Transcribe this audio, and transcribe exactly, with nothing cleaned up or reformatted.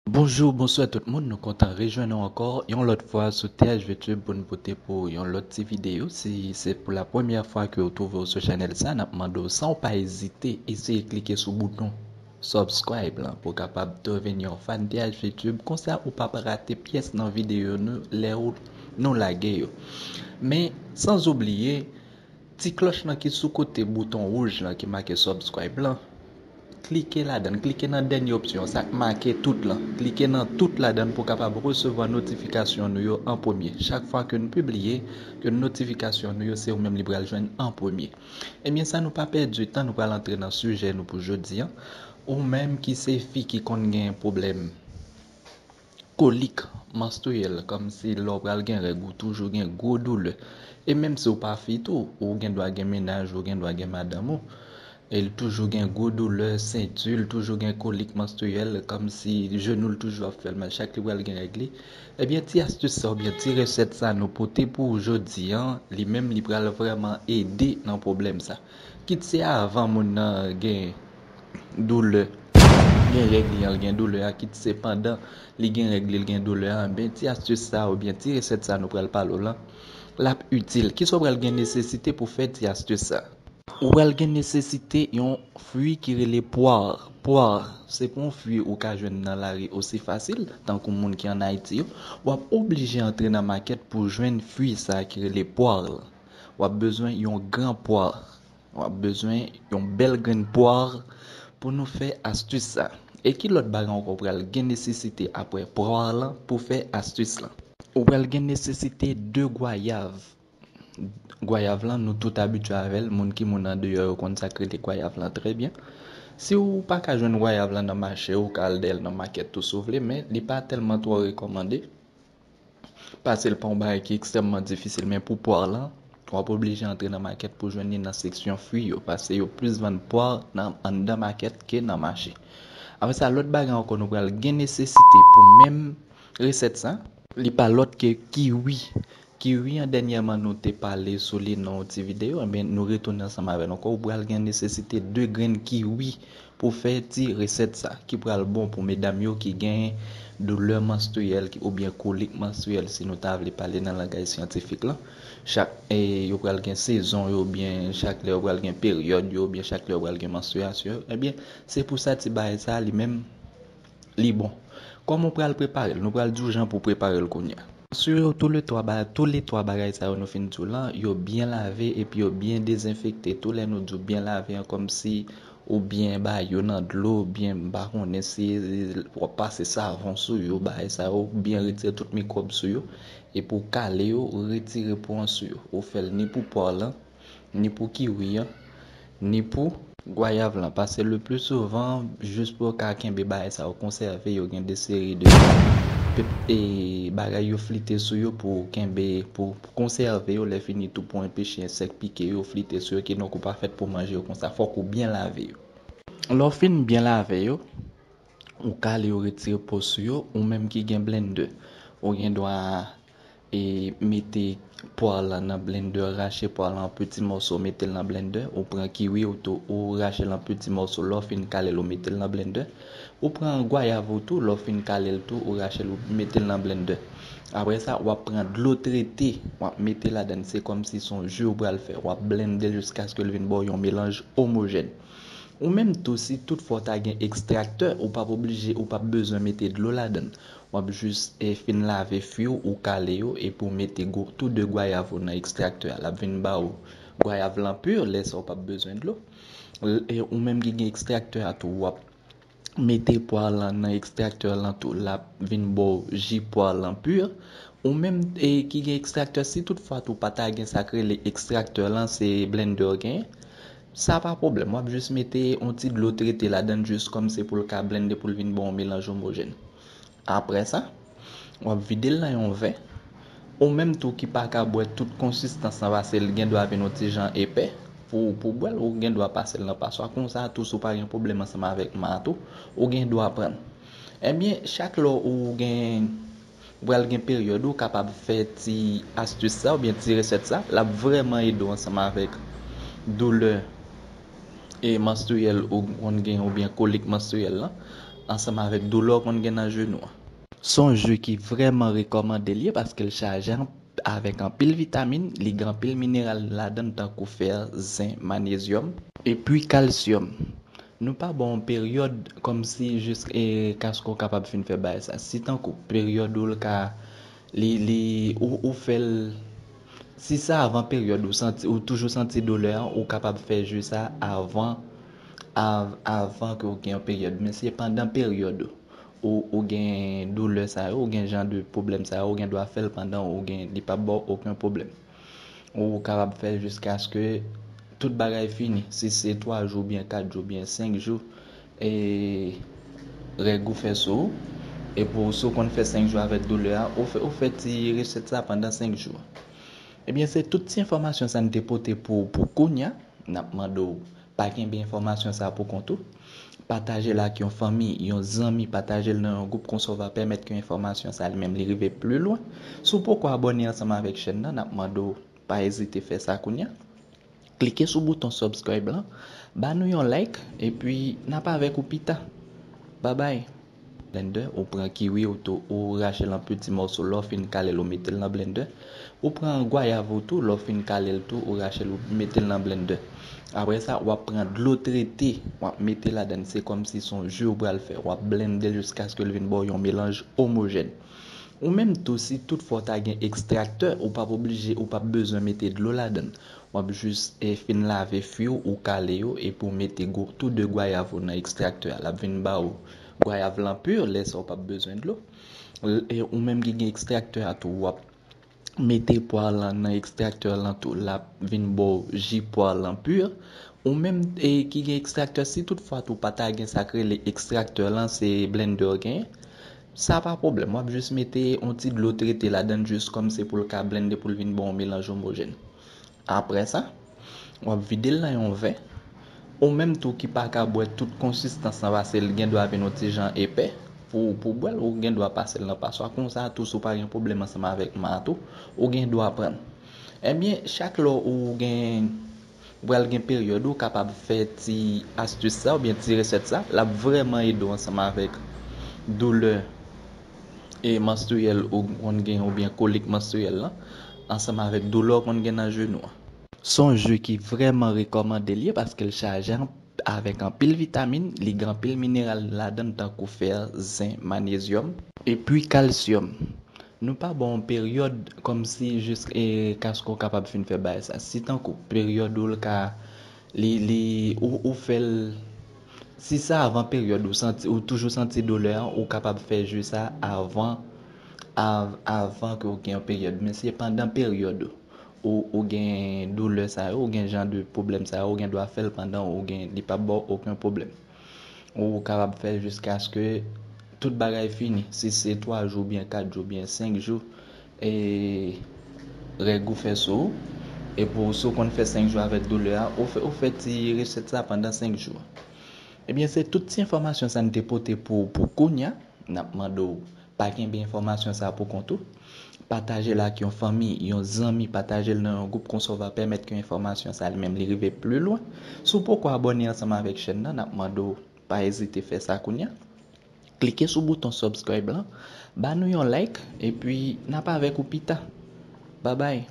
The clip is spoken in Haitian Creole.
Bonjou, bonswa tout moun, nou kontan rejwenn nou ankò yon lòt fwa sou T H V Tube pou n pote pou yon lòt ti videyo. Si se pou la premyè fwa ke w twouve w sou chanèl sa, n ap mande w san w pa ezite eseye klike sou bouton subscribe lan pou w kapab deveni yon fan T H V Tube, konsa ou p ap rate pyès nan videyo nou lè ou nou lage yo. Men, san oubliye, ti klòch lan ki sou kote bouton wouj lan ki make subscribe lan, klike ladan l, klike nan dènye opsyon, sa k make tout lan. Klike nan tout ladan l pou w kapab resevwa notifikasyon nou yo an premye. Chak fwa ke n pibliye, ke notifikasyon nou yo, se ou menm li pral jwenn an premye. Ebyen, san nou pa pèdi tan, nou pral antre nan sijè nou pou jodi an. Ou menm ki se fi ki konn gen pwoblèm kolik manstriyèl, kòmsi lè w pral gen règ, ou toujou gen gwo doulè. E menm si w pa fi tou, ou gen dwa gen mennaj, ou gen dwa gen madanm ou, e l toujou gen gwo doulè senti, l toujou gen kolik manstriyèl, kòmsi jenou l toujou ap fè l mal chak li pral gen règ li. Ebyen, ti astis sa oubyen ti resèt sa nou pote pou w jodi an, li menm li pral vrèman ede nan pwoblèm sa. Kit se avan moun nan gen doulè, gen règ li an, l gen doulè a, kit se pandan li gen règ li, l gen doulè a, ben, ti astis sa oubyen ti resèt sa nou pral pale w lan, l ap itil. Kisa w pral gen nesesite pou fè ti astis sa? Ou pral gen nesesite yon fwi ki rele pwa. Pwa, se pa yon fwi ou ka jwenn nan lari osi fasil, tankou moun ki ann Ayiti yo. W ap oblije antre nan makèt pou jwenn fwi sa ki rele pwa lan. W ap bezwen yon gran pwa. W ap bezwen yon bèl grenn pwa pou nou fè astis sa. E ki lòt bagay ankò w pral gen nesesite apre pwa lan pou fè astis lan? Ou pral gen nesesite de gwayav. Gwayav lan, nou tout abitye avè l. Moun ki moun andeyò yo konn sa k rele gwayav lan trè byen. Si w pa ka jwenn gwayav lan nan mache, ou ka al dèyè l nan makèt tou si w vle, men li pa tèlman twò rekòmande. Pase l pa yon bagay ki ekstrèmman difisil, men pou pwa lan, w ap oblije antre nan makèt pou jwenn li nan seksyon fwi yo, paske yo plis vann pwa nan anndan makèt ke nan mache. Apre sa, lòt bagay ankò nou pral gen nesesite pou menm resèt sa, li pa lòt ke kiwi. Kiwi an, dènyèman, nou te pale sou li nan yon ti videyo, ebyen, nou retounen ansanm avè l ankò. Ou pral gen nesesite de grenn kiwi pou fè ti resèt sa, ki pral bon pou medam yo ki gen doulè manstriyèl ki, oubyen kolik manstriyèl, si nou ta vle pale nan langay syantifik lan. Chak, e, yo pral gen sezon yo, oubyen chak lè yo pral gen peryòd yo, oubyen chak lè yo pral gen manstriyasyon yo. Ebyen, se pou sa ti bagay sa, li menm, li bon. Kòman w pral prepare l? Nou pral di w jan pou w prepare l kounye a. Asire w tou le twa ba-, tou le twa bagay sa yo nou fin di w lan, yo byen lave epi yo byen dezenfekte. Tou lè nou di w byen lave an, kòmsi ou byen ba yo nan dlo, byen, m pa konnen si w ap pase savon sou yo, bagay sa yo, byen retire tout mikwòb sou yo. Epi w kale yo, ou retire po an sou yo. Ou fè l ni pou pwa lan, ni pou kiwi an, ni pou gwayav lan. Paske le pli souvan, jis pou yo ka kenbe bagay sa yo konsève, yo gen de seri de pe-, e, bagay yo flite sou yo pou kenbe, pou, pou konsève yo. Lè fini tou pou enpeche ensèk pike yo, flite sou yo, kidonk ou pa fèt pou manje yo konsa. Fòk ou byen lave yo. Lè w fin byen lave yo, ou kale yo, retire po sou yo, ou menm ki gen blendè, ou gen dwa, e, mete pwa lan nan blendè, rache pwa lan an piti mòso, mete l nan blendè, ou pran kiwi ou tou, ou rache l an piti mòso, lè w fin kale l, ou mete l nan blendè, ou pran gwayav ou tou, lè w fin kale l tou, ou rache l, ou mete l nan blendè. Apre sa, w ap pran dlo trete, w ap mete ladan l, se kòmsi se yon ji w pral fè, w ap blende l jiskaske l vin ba w yon melanj omojèn. Ou menm tou, si tout fwa w ta gen ekstraktè, ou p ap oblije, ou p ap bezwen mete dlo ladan l. W ap jis, e, fin lave fwi w, ou kale yo, epi w mete gwo, tou de gwayav ou nan ekstraktè a. L ap vin ba w gwayav lan pi, lè sa w p ap bezwen dlo. L-, e, ou menm ki gen ekstraktè a tou, w ap mete pwa lan nan ekstraktè lan tou, l ap vin ba w ji pwa lan pi. Ou menm, e, ki gen ekstraktè, si tout fwa tou pa ta gen sa k rele ekstraktè lan, se blendè w genyen, sa pa pwoblèm. W ap jis mete yon ti dlo trete ladan l, jis kòm se pou l ka blende, pou l vin ba w yon melanj omojèn. Apre sa, w ap vide l nan yon vè. Ou menm tou ki pa ka bwè tout konsistans lan, paske l gen dwa vin yon ti jan epè, pou, pou bwè l, ou gen dwa pase l nan paswa konsa tou, si w pa gen pwoblèm ansanm avèk ma tou, ou gen dwa pran l. Ebyen, chak lè ou gen, ou pral gen peryòd, ou kapab fè ti astis sa oubyen ti resèt sa, l ap vrèman ede w ansanm avèk doulè, e, manstriyèl ou konn gen oubyen kolik manstriyèl lan. ansanm avèk doulè w konn gen nan jenou an. Se yon ji ki vrèman rekòmande l ye paske l chaje an- avèk anpil vitamin, li gen anpil mineral ladan l tankou fè, zen, manyezyòm, epi kalsyòm. Nou pa ba w yon peryòd kòmsi jis e, kaske w kapab fin fè bagay sa. Si tankou peryòd ou l ka li, li, ou, ou fè l, si se avan peryòd ou santi, ou toujou santi doulè an, ou kapab fè ji sa avan, av, avan ke w gen yon peryòd. Men se pandan peryòd ou, ou gen doulè sa yo, ou gen jan de pwoblèm sa yo, ou gen dwa fè l pandan ou gen, li p ap ba w okenn pwoblèm. Ou kapab fè l jiskaske tout bagay fini. Si se twa jou, oubyen kat jou, oubyen senk jou, e, règ ou fè sou ou, epi w, si w konn fè senk jou avèk doulè a, ou fè, ou fè ti resèt sa pandan senk jou. Ebyen, se tout ti enfòmasyon sa n te pote pou, pou kounye a. N ap mande w pa kenbe enfòmasyon sa pou kont ou. Pataje l ak yon fanmi, yon zanmi, pataje l nan yon gwoup, konsa w va pèmèt ke enfòmasyon sa li menm li rive pli lwen. Si w poko abòne ansanm avèk chèn nan, n ap mande w pa ezite fè sa kounye a. Klike sou bouton subscribe lan, ba nou yon like, epi n ap avèk ou pita. Babay. Blender, ou pran kiwi, ou tou, ou rache l an piti mòso, lè w fin kale l, ou mete l nan blender. Ou pran gwayav ou tou, lè w fin kale l tou, ou rache l, ou mete l nan blender. Apre sa, w ap pran dlo trete, w ap mete ladan l, se kòmsi se yon ji ou pral fè. W ap blende l jiskaske l vin ba w yon melanj omojèn. Ou menm tou, si toutfwa w ta gen ekstraktè, ou p ap oblije, ou p ap bezwen mete dlo ladan l. W ap jis, e, fin lave fwi w, ou kale yo, epi w mete gwo, tou de gwayav ou nan ekstraktè a. L ap vin ba w gwayav lan pi, lè sa w p ap bezwen dlo. E, ou menm ki gen ekstraktè a tou, w ap mete pwa lan nan ekstraktè lan tou, l ap vin ba w ji pwa lan pi. Ou menm, e, ki gen ekstraktè, si toutfwa tou pa ta gen sa k rele ekstraktè lan, se blender w genyen, sa pa pwoblèm. W ap jis mete yon ti dlo trete ladan l, jis kòm se pou l ka blende, pou l vin ba w yon melanj omojèn. Apre sa, w ap vide l nan yon vè. Ou menm tou ki pa ka bwè tout konsistans lan, paske l gen dwa vin yon ti jan epè, pou, pou bwè l, ou gen dwa pase l nan paswa. Konsa tou, si w pa gen pwoblèm ansanm avèk ma tou, ou gen dwa pran l. Ebyen, chak lè ou gen, ou pral gen peryòd, ou kapab fè ti astis sa oubyen ti resèt sa. L ap vrèman ede w ansanm avèk doulè, e, manstriyèl ou konn gen oubyen kolik manstriyèl lan, ansanm avèk doulè w konn gen nan jenou an. Se yon ji ki vrèman rekòmande l ye paske l chaje an- avèk anpil vitamin, li gen anpil mineral ladan l tankou fè, zen, manyezyòm, epi kalsyòm. Nou pa ba w yon peryòd kòmsi jis e, kaske w kapab fin fè bagay sa. Si tankou peryòd ou l ka li, li, ou, ou fè l, si se avan peryòd ou santi, ou toujou santi doulè an, ou kapab fè ji sa avan, av, avan ke w gen yon peryòd. Men se pandan peryòd ou, ou gen doulè sa yo, ou gen jan de pwoblèm sa yo, ou gen dwa fè l pandan ou gen, li p ap ba w okenn pwoblèm. Ou kapab fè l jiskaske tout bagay fini. Si se twa jou, oubyen kat jou, oubyen senk jou, e, règ ou fè sou ou, epi w, si w konn fè senk jou avèk doulè a, ou fè, ou fè ti resèt sa pandan senk jou. Ebyen, se tout ti enfòmasyon sa n te pote pou, pou kounye a. N ap mande w pa kenbe enfòmasyon sa pou kont ou. Pataje l ak yon fanmi, yon zanmi, pataje l nan yon gwoup, konsa w va pèmèt ke enfòmasyon sa li menm li rive pli lwen. Si w poko abòne ansanm avèk chèn nan, n ap mande w pa ezite fè sa kounye a. Klike sou bouton subscribe lan, ba nou yon like, epi n ap avèk ou pita. Babay.